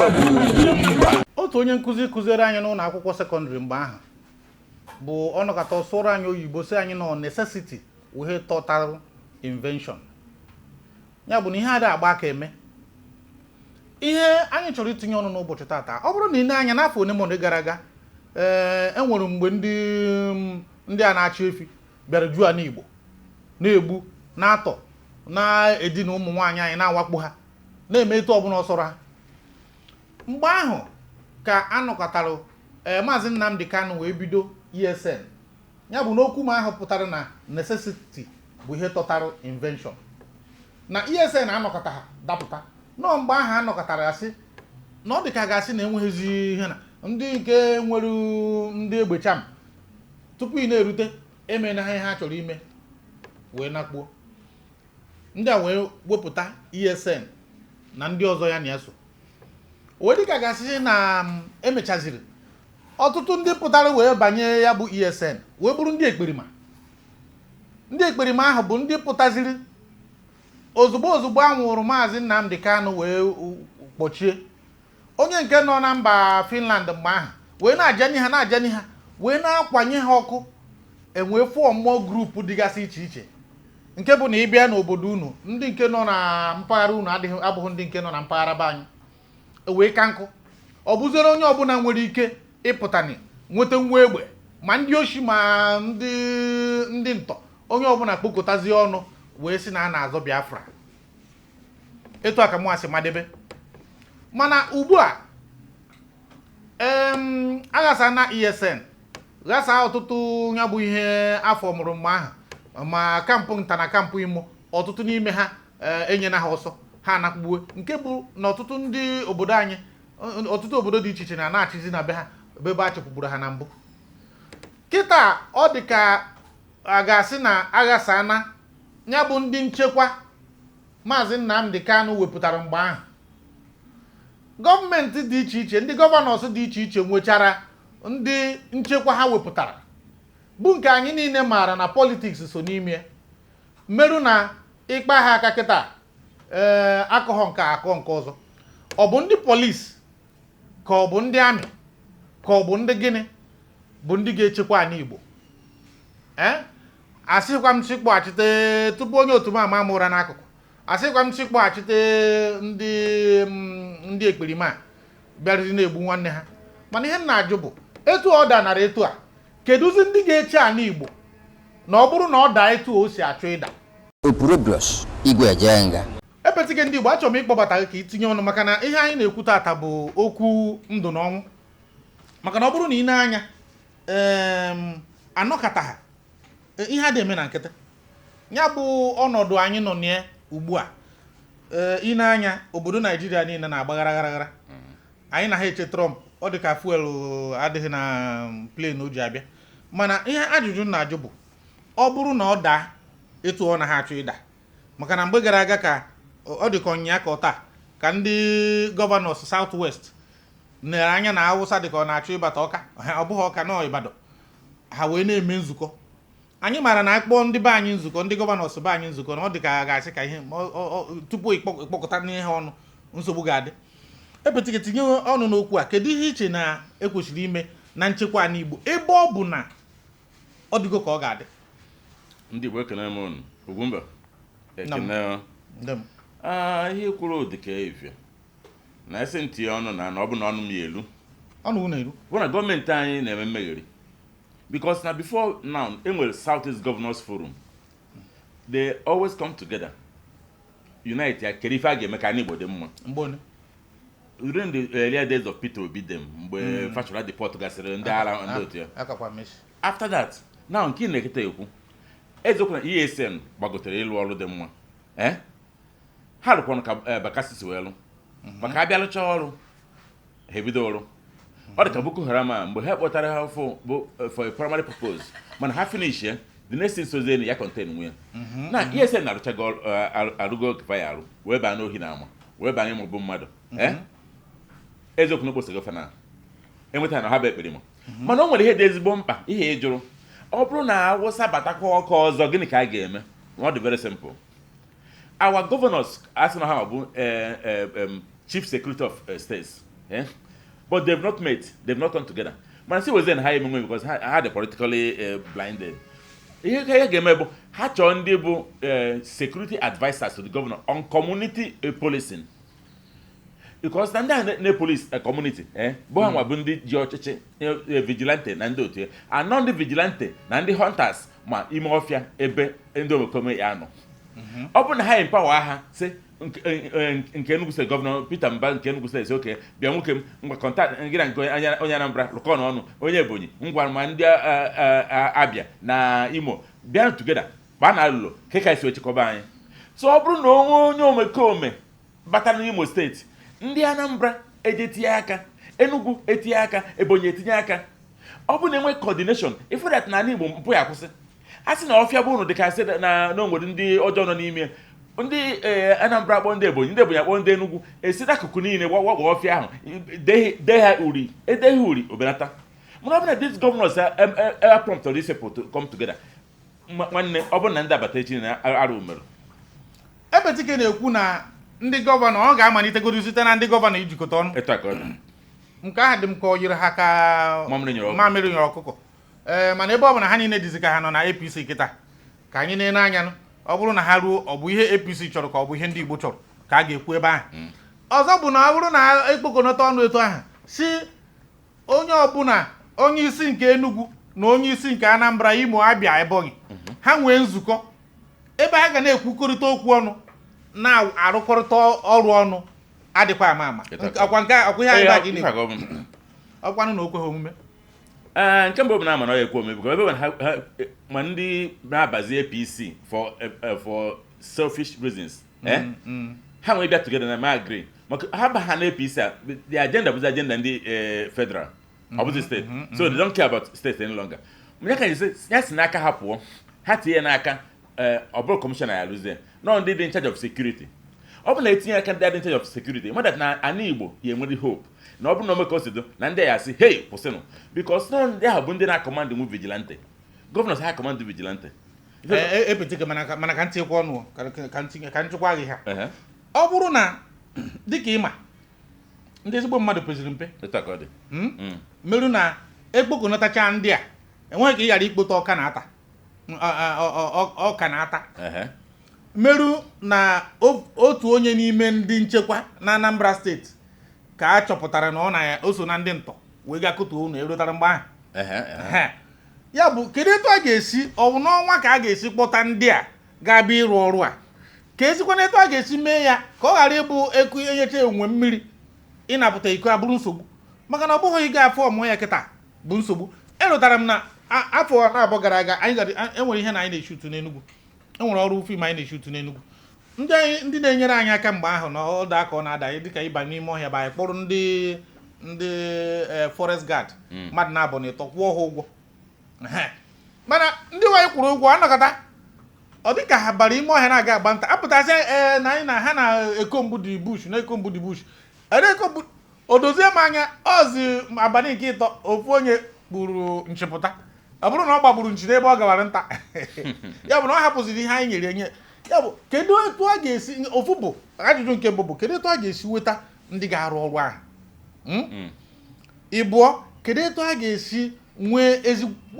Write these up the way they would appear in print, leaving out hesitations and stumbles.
Ugwumba bụ Ugwumba. Otu onye nkụzi kụziere anyị n'ụlọ akwụkwọ sekọndịrị mgbe ahụ bụ ọnọkọta ọsụrụ anyị oyibo, sị anyị nọ necessity wee tọtarụ invention. Ya bụ na ihe adịghị agba aka eme. Ihe anyị chọrọ itinye ọnụ n'ụbọchị tata, ọ bụrụ na ị na-anya n'afọ one ma ole gara aga, ee, enwere mgbe ndị a na-achị efi bịara juo ala Igbo, na-egbu, na-atọ, na-edina ụmụ nwaanyị anyị, na-awakpo ha, na-eme etu ọbụla ọ sọrọ ha. Mgbe ahụ ka anọkọtara, ee, Maazị Nnamdi Kanu wee bido ESN. Ya bụ n'okwu m ahụ pụtara na necessity bụ ihe tọtara invention, na ESN anọkọta ha dapụta nọọ. Mgbe ahụ anọkọtara ya sị na ọ dị ka ga-asị na enweghịzi ihe na ndị nke nwere ndị egbecham tupu ị na-erute emena ha ihe ha chọrọ ime wee nakpuo. Ndị a wee wepụta ESN na ndị ọzọ ya na ya so wee dịka gasị na emechaziri ọtụtụ ndị pụtara wee banye ya bụ ESN wee bụrụ ndị ekperima. Ndị ekperima ahụ bụ ndị pụtaziri ozugbo ozugbo a nwụrụ Maazị Nnamdi Kanu wee kpọchie onye nke nọ na mba Finland mgbe ahụ, wee na-ajani ha, na-ajani ha, wee na-akwanye ha ọkụ. Enwee form group dịgasị iche iche, nke bụ na ị bịa n'obodo unu, ndị nke nọ na mpaghara unu adịghị abụghị ndị nke nọ na mpaghara be anyị. Wee ka nkụ ọ bụziere onye ọbụla nwere ike ịpụtani nweta nwa egbe, ma ndị oshi ma ndị ntọ, onye ọbụla kpokọtazie ọnụ wee sị na a na-azọ Biafra. Etu a ka mụ asị madebe. Mana ugbu a aghasa na ESN ghasa ọtụtụ, ya bụ ihe afọ mụrụ mgbe ahụ, ma camp nta na camp imo, ọtụtụ n'ime ha enyena ha ọsọ, ha anakpugbe, nke bụ na ọtụtụ ndị obodo anyị, ọtụtụ obodo dị iche iche na na-achịzi na be ha, bụ ebe a chụpụgburu ha na mbụ. Kịta ọ dị ka a ga-asị na aghasana ya bụ ndị nchekwa Maazị Nnamdi Kanu wepụtara mgbe ahụ. Gọọmenti dị iche iche, ndị governors dị iche iche nwechara ndị nchekwa ha wepụtara, bụ nke anyị niile maara na politics so n'ime mmerụ na ịkpa ha aka. Kịta, ee, akọghọ nke akọ nke ọzọ, ọ bụ ndị polisi ka ọ bụ ndị amị ka ọ bụ ndị gịnị bụ ndị ga-echekwa ala Igbo? Ee, asịkwa m chikpọghachite tupu onye otu m ama m ụra n'akụkụ, asịkwa m chikpọghachite ndị ekperima a bịarịrị na-egbu nwanne ha. Mana ihe m na-ajụ bụ, etu ọ danara etu a, kedụzi ndị ga-eche ala Igbo na ọ bụrụ na ọ daa etu o si achọ ịda? Opurobios Igwe Ejenga. Epetike ndị Igbo, achọrọ m ịkpọbata gị ka itinye ọnụ, maka na ihe anyị na-ekwu tata bụ okwu ndụ na ọnwụ. Maka na ọ bụrụ na ị na-anya, anọkata ha ihe a na-eme na nkịtị, ya bụ ọnọdụ anyị nọ na ya ugbu a. Ee, ị na-anya, obodo Naijiria niile na-agba gara gara gara. Anyị na ha eche Trump, ọ dị ka fuel adịghị na plane o ji abịa. Mana ihe ajụjụ m na-ajụ bụ, ọ bụrụ na ọ daa etu ọ na ha achọ ịda, maka na mgbe gara aga ka ọ dị ka ọnyịnya ka ọ taa ka ndị governors South West nere anya na Awụsa dị ka ọ na-achọ ịbata Ọka ha, ọ bụghị Ọka nọ Ibadan, ha wee na-eme nzukọ. Anyị maara na akpọ ndị be anyị nzukọ, ndị governors be anyị nzukọ, na ọ dị ka a ga-asị ka ihe tupu ịkpọkọta n'ihe ọnụ, nsogbu ga-adị. Epetike, tinye ọnụ n'okwu a. Kedu ihe iche na ekwesịrị ime na nchekwa ala Igbo, ebe ọ bụ na ọ dịgo ka ọ ga-adị? Ndị Igbo, ekene m unu. Ugwumba, ekene. Ndị m. Ah, ihe kwuru dị ka efie na esi ntinye ọnụ na ọ bụ na ọnụ m ya elu. Ọnụ unu eru. Bụ na gọọmenti anyị na-eme mmegheri, because na before now enwere South East Governors Forum. They always come together, unite ya, kedu ife a ga-eme ka anyị Igbo dị mma. Mgbe one? During the earlier days of Peter Obi dem, mgbe Fashola deport gasịrị ndị agha, ndị otu ya. Akakwa mesi. After that, now nke ị na-eketa ekwu eziokwu na ESN gbagotere ịlụ ọrụ dị mma, eh, ha rụkwanụ ka Bakassi si wee lụ, maka abịa lụcha ọrụ ha ebido ọrụ. Ọ dị ka Boko Haram a, mgbe ha kpọtara ha fụ bụ for a primary purpose, mana ha finish ya, the next thing sozie ya contain nwe ya na ESN na-arụchago ọrụ, arụgo okefa ya arụ, wee baa n'ohi na ama, wee baa n'ịmụbụ mmadụ. Eh, eziokwu na okposego fa na enweta na ha bụ ekperima, mana o nwere ihe dị ezigbo mkpa ihe ị jụrụ: ọ bụrụ na Awụsa batakwa ọkụ ọzọ, gịnị ka a ga-eme? Ọ dị very simple. Our governors, asị na ha bụ chief security of states. Eh? But they've not met, they've not come together. Mana si wezie na ha emenwe because ha dị politically blinded. Ihe ka ihe ga-eme bụ ha chọọ ndị bụ security advisers to the governor on community policing, because na ndị a na-epolice community bụ ha nwa bụ ndị ji ọchịchị, vigilante na ndị otu ya anọ, ndị vigilante na ndị hunters ma ime ọfịa ebe ndị omekome ya nọ. Ọ bụ na ha empower ha, si nke Enugu Steeti, Gọvanọ Peter Mba nke Enugu Steeti, oke bịa nwoke m, ngwa, contact gị na nke onye Anambra lụkọ n'ọnụ, onye Ebonyi ngwa, ma ndị Abịa na Imo bịa together kpaa na alụlo ka ka esi echekọba anyị. So ọ bụrụ na onwe onye omekome batara n'Imo Steeti, ndị Anambra eje tinye aka, Enugu etinye aka, Ebonyi etinye aka, ọ bụ na enwe coordination, ifu that na ala Igbo mpụ ya akwụsị. A sị na ọfịa bụ unu dịka asị na onwere ndị ọjọọ nọ n'ime, ndị Anambra akpọ ndị Ebonyi, ndị Ebonyi akpọ ndị Enugu, esi n'akụkụ niile wakpo ọfịa ahụ, dee ha uri, edeghị uri obenata. Mana ọ bụ na these governors prompt these people to come together, nwanne, ọ bụrụ na ndị agbata echi na arụ mere. Ebetike na-ekwu na ndị gọvanọ, ọ ga-amalitegoro site na ndị gọvanọ ijikọta ọnụ. Etu a ka ọ dị. Nke ahụ dị m ka ọ yiri ha ka mamịrị nyere ọkụkọ. Mamịrị nyere ọkụkọ. Ee, mana ebe ọ bụ na ha niile dịzi ka ha nọ na APC kịta, ka anyị na-ene anya nụ, ọ bụrụ na ha ruo, ọ bụ ihe APC chọrọ ka ọ bụ ihe ndị Igbo chọrọ ka a ga-ekwu ebe ahụ. Ọzọ bụ na ọ bụrụ na ekpokọnata ọnụ etu ahụ, si onye ọbụla, onye isi nke Enugu na onye isi nke Anambra, Imo, Abịa, Ebonyi, ha nwee nzukọ ebe ha ga na-ekwukọrịta okwu ọnụ, na-arụkọrịta ọrụ ọnụ, adịkwa ama ama. Ọkwa nke ọkwa ihe anyị Ee, gị ife na-ekwu. a ka ọ bụ. Ọkwanụ na o kweghị omume? Ee, nke mbụ bụ na ama na ọ ya ekwe omume, because ebe bụ na ma ndị na-abazi APC for selfish reasons, ha nwee bịa together na ma agree maka ha ba ha na APC a, the agenda bụzi agenda ndị federal, ọ bụzi steeti, so they don't care about state any longer. Ya ka sị ya si n'aka ha pụọ, ha tinye ya n'aka ọ bụrụ kọmishọna ya alụzie nọ ndị dị in charge of security. Ọ bụ na etinye aka ndị dị in charge of security mmadụ na ana Igbo ya enwere hope na ọ bụrụ na ome ka o si do na ndị a ya asị, "Hey, kwụsịnụ," because nọ ndị ahụ bụ ndị na-acommand nwu vigilante governors, ha command vigilante. Epetike, mana ka ntinyekwa ọnụ, ka ntinye ka nchịkwa gị ha. Ehe. Ọ bụrụ na dịka ịma ndị ezigbo mmadụ peziri mpe, Etu a ka ọ dị. Merụ na ekpokọnatacha ndị a, enweghị ka ị ghara ikpote ọka na ata ọka na ata. Merụ na otu onye n'ime ndị nchekwa na Anambra Steeti ka a chọpụtara na ọ na o so na ndị ntọ wee gaa kụtuo unu erutara mgbe ahụ. Ehe, ehe. Ehe. Ya bụ, kedu etu a ga-esi, ọ bụ n'ọnwa ka a ga-esi kpọta ndị a ga-abịa ịrụ ọrụ a, ka ezikwana etu a ga-esi mee ya ka ọ ghara ịbụ eku enyecha enwe mmiri ịnapụta iko abụrụ nsogbu? Maka na ọ bụghị ịga afọ ọmụọ ya kịta bụ nsogbu. Erụtara m na afọ na-abụọ gara aga, anyị gara enwere ihe na anyị na-eshutu n'Enugu, enwere ọrụ film anyị na-eshutu n'Enugu. Ndị anyị ndị na-enyere anyị aka mgbe ahụ na ọ daa ka ọ na-ada anyị dịka ịba n'ime ọhịa bụ anyị kpọrọ ndị forest guard mmadụ na-abụ na ịtọ, kwụọ ha ụgwọ. Ehe. Mana ndị nwaanyị kwụrụ ụgwọ anọkọta, ọ dị ka ha bara ime ọhịa na-aga agba nta, apụtasị ee na anyị na ha na-eko mbụ dị bush, na-eko mbụ dị bush, na-eko mbụ. O dozie m anya ọzi abalị nke ịtọ, ofu onye kpuru nchịpụta. Ọ bụrụ na ọ gbagburu nchi n'ebe ọ gawara nta, ya bụ na ọ hapụziri ihe anyị nyere enye ya. Bụ kedu etu a ga-esi, ofu bụ ajụjụ nke mbụ bụ kedu etu a ga-esi nweta ndị ga-arụ ọrụ ahụ? Ịbụọ, kedu etu a ga-esi nwee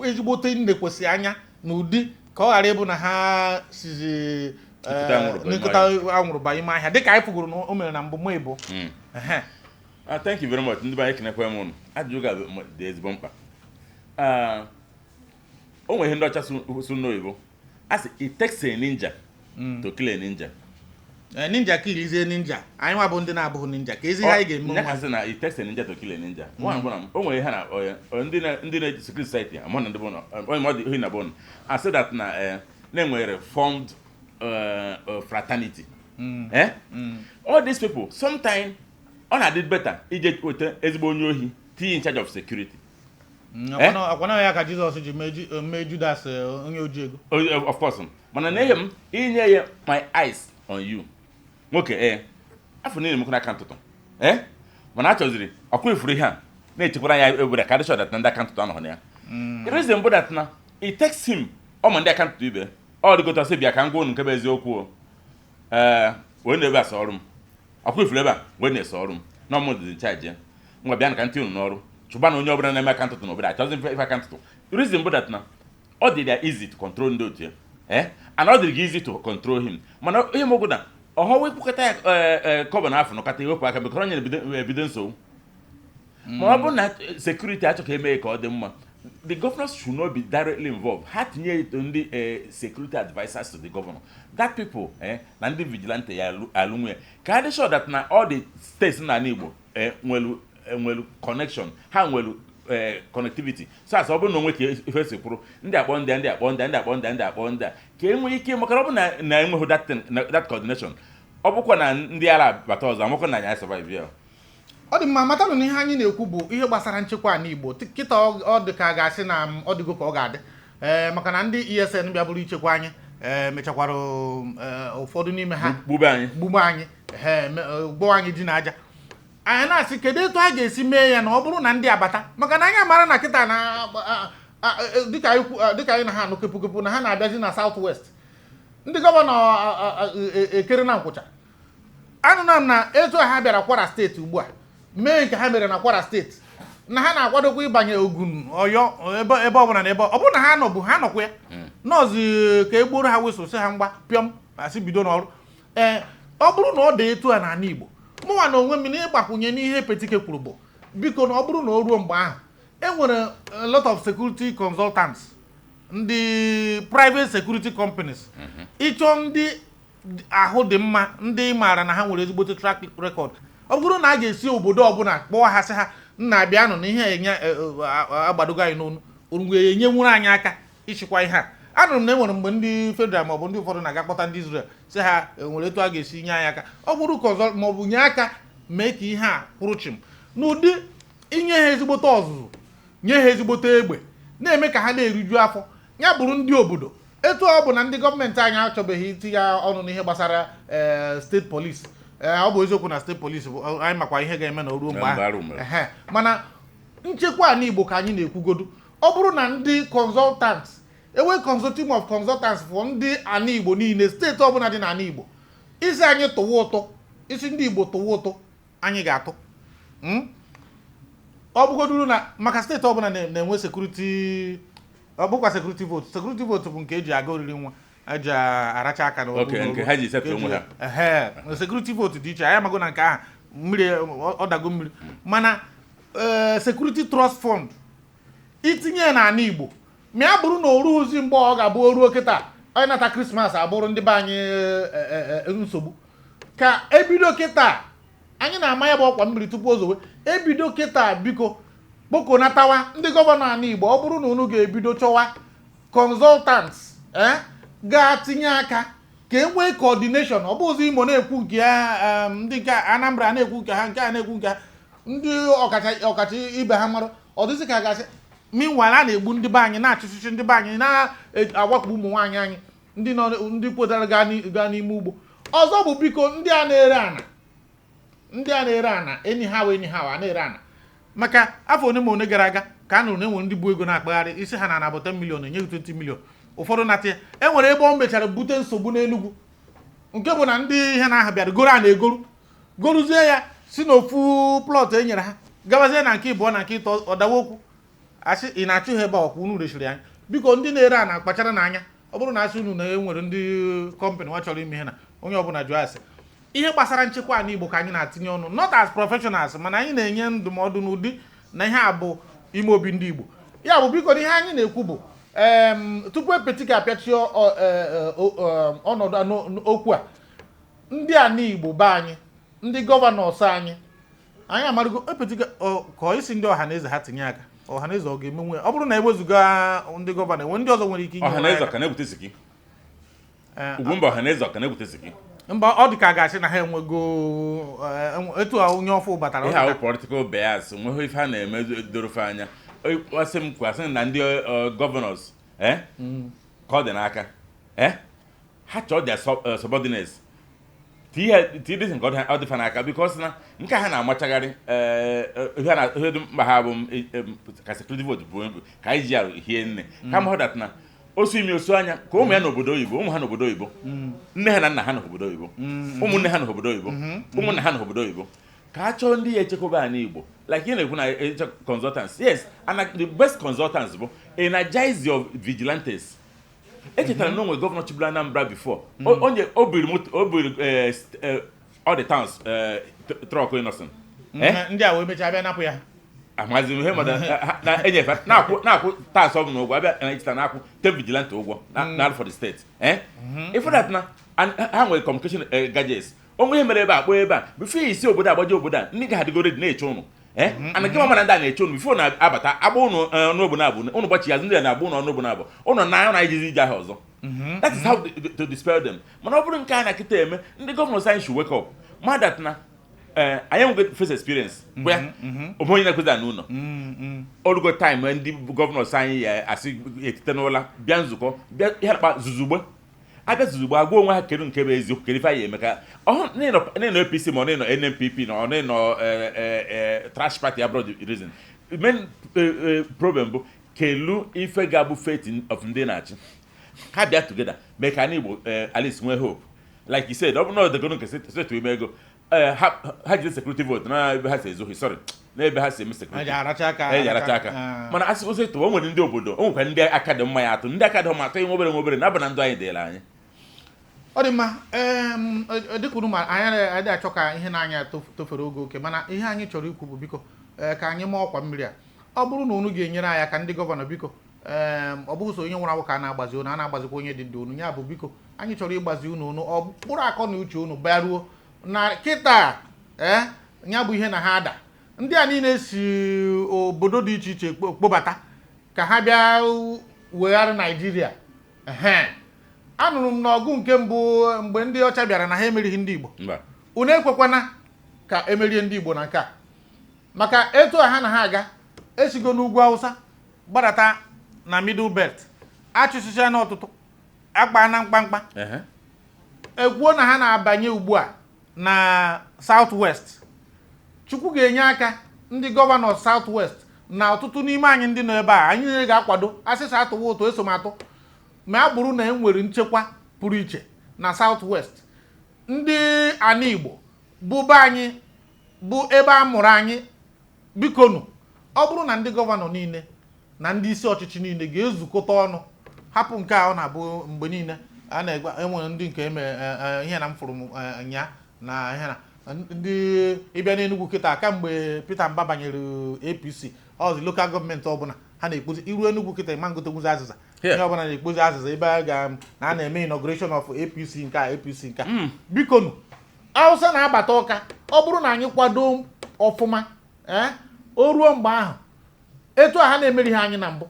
ezigbote nnekwesị anya n'ụdị ka ọ ghara ịbụ na ha sizi nkịta anwụrụ banye nkịta anwụrụ banye ime ahịa, dịka anyị fugoro na o mere na mbụ mụ ịbụ? Ehe. Ah, thank you very much. Ndị be anyị, ekenekwa m ụnụ. Ajụjụ ga dị ezigbo mkpa. O nwere ihe ndị ọcha su n'oyibo a sị, "It takes a ninja to kill a ninja." Ee, ninja kilizie ninja, anyị nwa bụ ndị na-abụghị ninja, ka ezi ihe anyị ga-eme Ya nwa. ka sị na it takes a ninja to kill a ninja. Nwa bụ na o nwere ihe na ndị na security society ama na ndị bụ na onye ma ọ dị ihe na bụ na a sị that na na-enwere formed fraternity. All these people, sometimes ọ na-adị better ije weta ezigbo onye ohi tinye in charge of security. Ọkwana ya ka Jizọs ji mee Judas, onye oji ego. Oh, of course, mana na ihe m inye ya my eyes on you, nwoke, ee, afọ niile mekwana aka ntụtụ, ee, mana a chọziri ọkwa ifuru ihe a na-echekwara ya ebere ka adịchọ that na ndị aka ntụtụ anọghị na ya. The reason bụ that na it takes him ọ ma ndị aka ntụtụ ibe ọ dịgota sị bịa ka m gwa unu nke bụ eziokwu o. Ee, wee na ebe a sọ ọrụ m, ọkwa ifuru ebe a wee na-ese ọrụ m na ọmụ dị in charge ya. Ngwa, bịa ka ntị unu n'ọrụ, chụba na onye ọbụla na-eme aka ntụtụ n'obodo. Achọzi mfe ife aka ntụtụ. Reason bụ that na ọ dị ya easy to control ndị otu ya, and ọ dịrị gị easy to control him. Mana ihe m okwu na ọhọ wepụkọta ya kọba na afọ nọkọta ewepụ aka, bekọrọ onye ebido nsogbu. Ma ọ bụrụ na security achọ ka emee ka ọ dị mma, the governors should not be directly involved. Ha tinye ndị security advisers to the governor, that people na ndị vigilante ya alụ nwunye, ka ha dị sure that na all the states na ala Igbo nwelu connection, ha nwelu connectivity, so as ọ bụrụ na onwe ka ife si kwuru, ndị akpọ ndị a, ndị akpọ ndị a, ndị akpọ ndị a, ndị akpọ ndị a, ka e nwee ike. Maka ọ bụ na enweghị that coordination, ọ bụkwa na ndị ara bata ọzọ, amakwa na anyị survive ya. Ọ dị mma. Matanụ na ihe anyị na-ekwu bụ ihe gbasara nchekwa ala Igbo. Kịta ọ dị ka a ga-asị na ọ dịgo ka ọ ga-adị, maka na ndị ESN bịa bụrụ ichekwa anyị, mechakwara ụfọdụ n'ime ha gbube anyị. Gbugbe anyị, gbụọ anyị ji na aja. Anyị na-asị, kedu etu a ga-esi mee ya na ọ bụrụ na ndị abata? Maka na anyị amara na kịta na dịka anyị na ha anụ kepụkepụ na ha na-abịazi na South West, ndị gọvanọ ekere na nkwụcha. Anụna m na etu a ha bịara Kwara Steeti ugbu a mee nke ha mere na Kwara Steeti, na ha na-akwadokwa ịbanye Ogun, Ọyọ, ebe ọbụla na ebe ọ bụrụ na ha nọbụ, ha nọkwa ya nọọsụ ka e gburu ha, wesụ sị ha mgba pịọm, asị bido n'ọrụ. Ọ bụrụ na ọ dị etu a n'ala Igbo, mụnwa na onwe m na ịgbakwunye n'ihe Petike kwuru bụ, biko, na ọ bụrụ na o ruo mgbe ahụ, e nwere a lot of security consultants, ndị private security companies. Ịchọ ndị ahụ dị mma, ndị maara na ha nwere ezigbote track record, ọ bụrụ na a ga-esi obodo ọbụla kpọọ ha, sị ha, nna, bịanụ na ihe enye agbadogo anyị n'onu unu, ga-enyenwuru anyị aka ịchịkwa ihe a. Anụrụ m na e nwere mgbe ndị federal maọbụ ndị ụfọdụ na-aga kpọta ndị Israel, sị ha enwere etu a ga-esi nye anyị aka, ọ bụrụ ka ọzọ maọbụ nye aka mee ka ihe a kwụrụ chịm, n'ụdị inye ha ezigbote ọzụzụ, nye ha ezigbote egbe, na-eme ka ha na-eriju afọ, ya bụrụ ndị obodo. Etu ọ bụ na ndị gọọmenti anyị achọbeghị itinye ọnụ n'ihe gbasara steeti polisi. Ọ bụ eziokwu na steeti polisi bụ anyị makwa ihe ga-eme na o ruo mgbe Mgbe ahụ. arụ mere. Ehe, mana nchekwa ala Igbo ka anyị na-ekwugodu. Ọ bụrụ na ndị consultants enwe consortium of consultants for ndị ala Igbo niile, steeti ọbụla dị n'ala Igbo, isi anyị tụwa ụtụ, isi ndị Igbo tụwa ụtụ, anyị ga-atụ. Ọ bụgoduru na maka steeti ọbụla na-enwe security, ọ bụkwa security vote. Security vote bụ nke eji aga oriri nwa, eji aracha aka na Okay, nke ha ji settle onwe ha. Ehe, security vote dị iche. Anyị amago na nke ahụ mmiri ọ dago mmiri. Mana security trust fund, itinye ya n'ala Igbo, ma ya bụrụ na o rughịzi mgbe ọ ga-abụ o ruo kịta, onye nata Christmas abụrụ ndị be anyị nsogbu. Ka ebido kịta, anyị na-ama ya bụ ọkwa mmiri tupu o zowe. Ebido kịta, biko, kpokonatawa ndị gọvanọ ala Igbo. Ọ bụrụ na unu ga-ebido chọwa consultants ga-atinye aka ka e nwee coordination, ọ bụghịzi Imo na-ekwu nke ya, ndị nke Anambra na-ekwu nke ha, nke a na-ekwu nke ha, ndị ọkacha ọkacha ibe ha marụ, ọ dịzị ka a gasị. Meanwhile, a na-egbu ndị be anyị, na-achụchịchị ndị be anyị, na-awakpo ụmụ nwaanyị anyị, ndị nọ, ndị kwetara gaa n'ime ugbo. Ọzọ bụ, biko, ndị a na-ere ana, ndị a na-ere ana anyhow anyhow, a na-ere ana. Maka afọ one ma one gara aga ka a nụrụ na enwere ndị bu ego na-akpagharị isi ha na anabụ 10 million, enyeghị 20 million, ụfọdụ nata ya. E nwere ebe o mechara bute nsogbu n'Enugu, nke bụ na ndị ihe na-aha bịara goro a na-egoru, goruzie ya, si n'ofu plot e nyere ha gabazie na nke ịbụọ na nke ịtọ. Ọdawa okwu, asị ị na-achụ ha ebe a, ọkwa unu resiri anyị. Biko, ndị na-ere a na-akpachara n'anya. Ọ bụrụ na asị unu na e nwere ndị kọmpanị nwa chọrọ ime ihe, na onye ọbụla jụọ ase. Ihe gbasara nchekwa ala Igbo ka anyị na-atinye ọnụ, not as professionals, mana anyị na-enye ndụmọdụ n'ụdị na ihe a bụ ime obi ndị Igbo. Ya bụ, biko, na ihe anyị na-ekwu bụ tupu Epetike apịachie ọnọdụ okwu a, ndị ala Igbo be anyị, ndị governors anyị, anyị amarụgo Epetike ka ọ isi ndị ọha na eze ha tinye aka. Ọha na eze ọ ga-emenwe ya? Ọ bụrụ na ewezuga ndị gọvanọ, enwe ndị ọzọ nwere ike inye Ọha na eze aka? Ọka na-ebute siki. Ee, Ugwumba, ọha na eze ọka na-ebute siki. Mba, ọ dị ka a ga-asị na ha enwego etu a onye ọfụ batara, ọ Ihe dị ahụ political bias, nweghị ife a na-eme dorofe anya. Asị m kwa, asị na ndị governors ka ọ dị n'aka ha chọọ their subordinates tinye this nke ọ dịfa n'aka, because na nke ha na-amachagharị ihe na ihe dị mkpa ha bụ ka security vote bụ ebu ka anyị ji arụ hie nne, kama hụ that na osu imi osu anya ka ụmụ ya n'obodo oyibo, ụmụ ha n'obodo oyibo, nne ha na nna ha n'obodo oyibo, ụmụnne ha n'obodo oyibo, ụmụnna ha n'obodo oyibo, ka a chọọ ndị ya echekwaba anyị Igbo. Like ị na-ekwu na consultants, yes, and like the best consultants bụ energize your vigilantes. Echetara na onwe gọvanọ chịburu Anambra before. Onye o biri moto, o biri all the towns truck Innoson. Ndị a wee mechaa bịa napụ ya. Amazi m ihe mmadụ na-enyefe na-akwụ tax ọ bụla ụgwọ abịa na echeta na-akwụ te vigilante ụgwọ na for the state, ife that na and ha nwere communication gadgets. Onwe ihe mere ebe a, kpọọ ebe a before isi obodo agbaji obodo a, ndị ga-adịgo ready na-eche ụnụ, and gị mama na ndị a na-eche ụnụ before na-abata agba ụnụ n'obodo abụ ụnụ gbachi azụ, ndị a na-agba ụnụ ọnụ abụ ụnụ na ụnụ ejizi ije ahụ ọzọ. That is how to dispel them. Mana ọ bụrụ nke a na-akịta eme, ndị gọvanọ anyị should wake up, ma that na anyị enweghị first experience bụ ya onwe onye na-ekwezi n'ụlọ orugo time ndị gọvanọ anyị ya asị etite n'ụla bịa nzukọ, bịa ihe akpa zuzugbe, abịa zuzugbe agwa onwe ha kedu nke bụ eziokwu, kedu ife anyị eme ka ọhụ n'ịnọ APC ma ọ n'ịnọ NNPP na ọ n'ịnọ trash party abroad. The reason main problem bụ kelu ife ga-abụ fate of ndị na-achị ha bịa together mee ka anyị Igbo at least nwee hope. Like you said, ọ bụ na ọdegoro nke steeti ime ego ha jide security vote na ebe ha si ezohi, sorry, n'ebe ha si eme security. Eji aracha aka. Eji aracha aka. Mana asị ụzọ eto, o nwere ndị obodo, o nwekwa ndị aka dị mma ya atụ, ndị aka dị mma atụ nwe obere nwe obere na-aba na ndụ anyị dịla anyị. Ọ dị mma. Dịka unu ma, anyị adịghị achọ ka ihe na-anya tofere oge oke, mana ihe anyị chọrọ ikwu bụ biko, ka anyị maa ọkwa mmiri a. Ọ bụrụ na unu ga-enyere anyị aka, ndị gọvanọ, biko, ọ bụghị so onye nwụrụ anwụ ka a na-agbazi unu, a na-agbazikwa onye dị ndụ unu. Ya bụ, biko, anyị chọrọ ịgbazi unu unu ọ bụrụ akọ na uche unu bịaruo na kịta. Ee, ya bụ ihe na ha ada ndị a niile si obodo dị iche iche kpobata ka ha bịa wegharị Naijiria. Ehe, anụrụ m n'ọgụ nke mbụ mgbe ndị ọcha bịara na ha emerighị ndị Igbo. Mba. Unu ekwekwana ka emerie ndị Igbo na nke a, maka etu a ha na ha aga esigo n'ugwu Awụsa gbadata na Middle Belt, achụsịcha n'ọtụtụ akpa na mkpamkpa. Ekwuo na ha na-abanye ugbu a na South West. Chukwu ga-enye aka, ndị gọvanọ South West na ọtụtụ n'ime anyị ndị nọ ebe a, anyị niile ga-akwado asịsa atụwa ụtụ eso m atụ ma a bụrụ na e nwere nchekwa pụrụ iche na South West. Ndị ana Igbo bụ be anyị, bụ ebe a mụrụ anyị, bikonu, ọ bụrụ na ndị gọvanọ niile na ndị isi ọchịchị niile ga-ezukọta ọnụ hapụ nke a ọ na-abụ mgbe niile a na-egwa enwere ndị nke eme ihe na m fụrụ m nya na ihe na ndị ịbịa n'Enugu kịta kamgbe Peter Mba banyere APC, ọzi local gọọmenti ọbụla ha na-ekpozi iru Enugu kịta ịma ngotenwuzi azịza. Ihe ọbụla na-ekpozi azịza ebe a ga na a na-eme inauguration of APC nke a, APC nke a. Bikonu, Hausa na-abata ụka, ọ bụrụ na anyị kwado ọfụma, ee, o ruo mgbe ahụ, etu a ha na-emerighị anyị na mbụ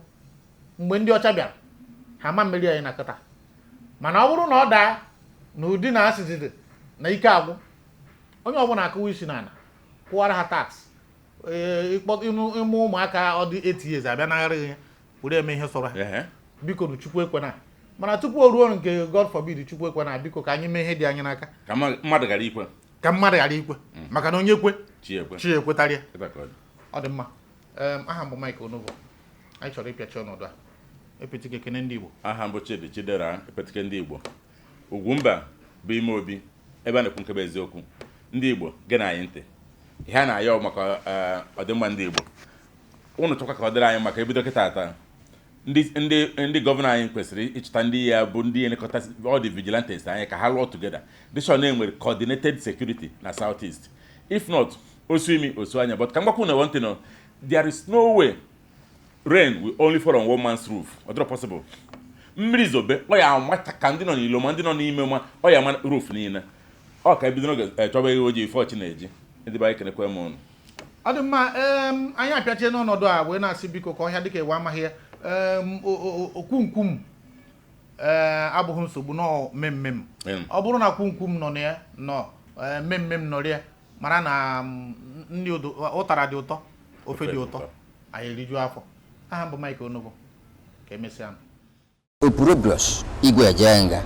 mgbe ndị ọcha bịara, ha ma mmeri anyị na kịta. Mana ọ bụrụ na ọ daa na ụdị na asịzidi na ike agwụ onye ọbụla akụwa isi n'ala kwụwara ha tax, ee, ịkpọ ịmụ ụmụaka ọ dị 8 years abịa nagharị ya were eme ihe sọrọ ha. Biko nu, Chukwu ekwena, mana tupu o ruo nke God forbid, Chukwu ekwena, biko, ka anyị mee ihe dị anyị n'aka. Ka mmadụ ghara ikwe. Ka mmadụ ghara ikwe, maka na onye kwe, chi ekwe. Chi ekwetarịa. Ịta ka ọ dị. Ọ dị mma. Aha m bụ Mike Onovo. Anyị chọrọ ịpịachi ọnọdụ a epetike ekene ndị Igbo. Aha mbụ Chidi Chidera Epetike ndị Igbo, Ugwumba bụ ime obi ebe a na-ekwu nkebe eziokwu. Ndị Igbo, gee na anyị ntị ihe a na-ayọ maka ọdịmma ndị Igbo. Unu chọkwa ka ọ dịrị anyị maka ebido kịta ata, ndị gọvanọ anyị kwesịrị ịchọta ndị ya bụ ndị elekọta all the vigilantes anyị ka ha lụọ together, dị sure na enwere coordinated security na South East. If not, osu imi osu anya. But ka m gwakwu na one thing o, there is no way rain will only fall on one man's roof. Ọ dịrọ possible. Mmiri zobe, ọ ya amata ka ndị nọ n'ilo ma ndị nọ n'ime ma ọ ya ama roof niile. Ọ ka ebido n'oge chọba ihe ojii ife ọchị na-eji ndị be anyị. Kenekwe m ụnụ. Ọ dị mma. Anyị apịachie n'ọnọdụ a wee na-asị biko, ka ọhịa dịka ewe amaghị ya. Okwunkwum ee abụghị nsogbu nọ mmemmem. Ọ bụrụ na kwunkwum nọ na ya nọ mmemmem nọrọ ya, mara na nri ụtara dị ụtọ, ofe dị ụtọ, anyị erijuo afọ. Aha m bụ Mike Onovo. Ka emesịa. Opurobios Igwe Ejenga.